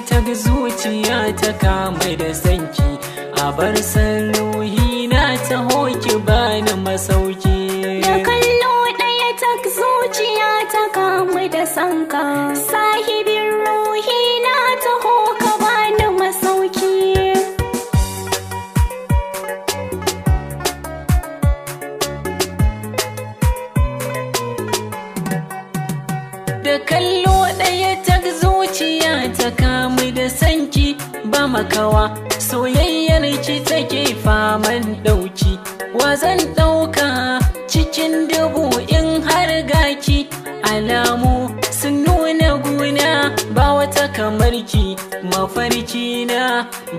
ta zuciya ta kama da sanki, a bar san ruhi na taho ki bani masauki. Da kallo ɗaya ta zuciya ta kamu da sanka, sahibin ruhi na taho ka bani masauki. Da kallo ɗaya ta zuciya ta kamu da sanki, ba makawa soyayyar ki take faman ɗauki. Wa zan ɗauka cikin dubu in har gaki, alamu sun nuna guna ba wata kamar ki. Mafarki na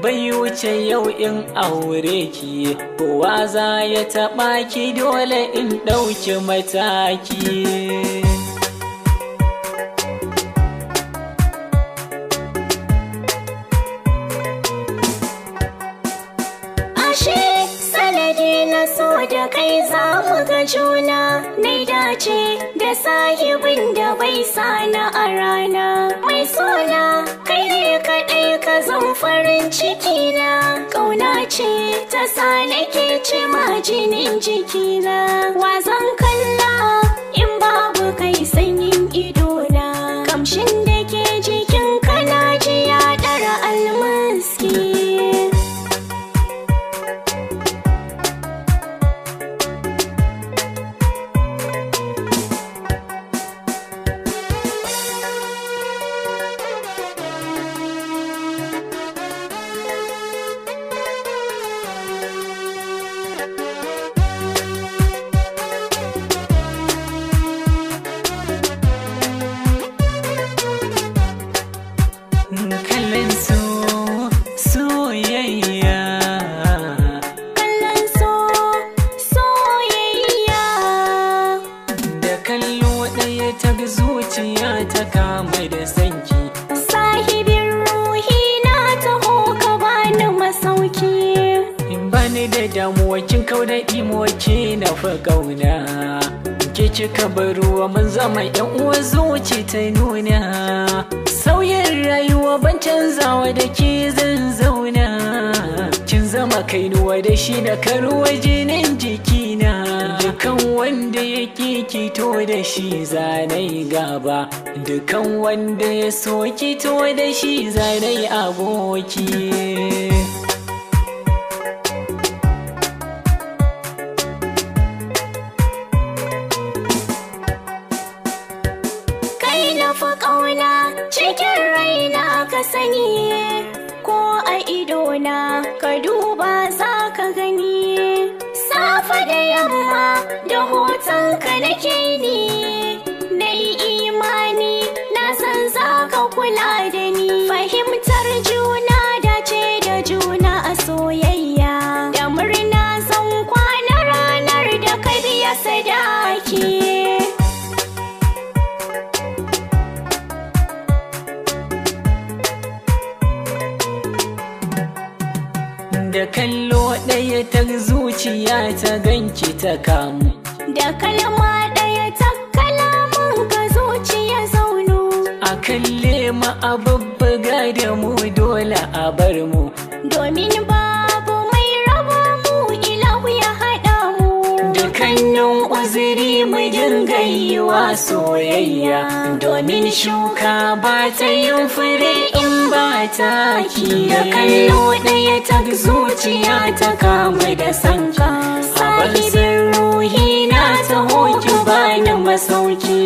bai wuce yau in aure ki, kowa za ya taɓa ki dole in ɗauki mataki. Ashe sanadi na so da kai za mu ga juna, na dace da sahibin da bai sana a rana. Mai sona kai ne kaɗai ka zan farin ciki na, ƙauna ce ta sa nake ci ma jinin jikina. Wa zan kalla in babu kai sanyin idona, kamshin da ke jikin kana ji ya ɗara almaski. Kallon so soyayya, Kallon so soyayya, da kallo ɗaya ta zuciya ta kama da sanki. Sahibin ruhi na taho ka bani masauki. In bani da damuwa kin kau da imo ke na fa kauna, ke kika bar ruwa mun zama yan uwa zuci ta nuna. Sauyin rayuwa ban canzawa da ke zan zauna, kin zama kainuwa da shi da karuwa jinin jikina. Dukan wanda ya kito da shi zanai gaba, dukan wanda ya so kito da shi zanai aboki. Kai na fi ƙauna cikin raina ka sani, ko a idona ka duba za ka gani. Safe da yamma da hoton ka nake ni, na yi imani na san za ka kula da ni. Fahimtar juna dace da juna a soyayya, da murna zan kwana ranar da ka biya sadaki. Da kallo ɗaya ta zuciya ta ganki ta kamu, Da kalma ɗaya ta kalaman ka zuciya zaunu, a kalle mu a bubbuga da mu dole a bar mu. Domin babu mai raba mu ilahu ya haɗa mu. Dukannin uzuri mu dinga yi wa soyayya, domin shuka ba ta yin fure in ba taki. Da kallo ɗaya ta zuciya ta kama da sanka, a bar ruhi na taho ki bani masauki.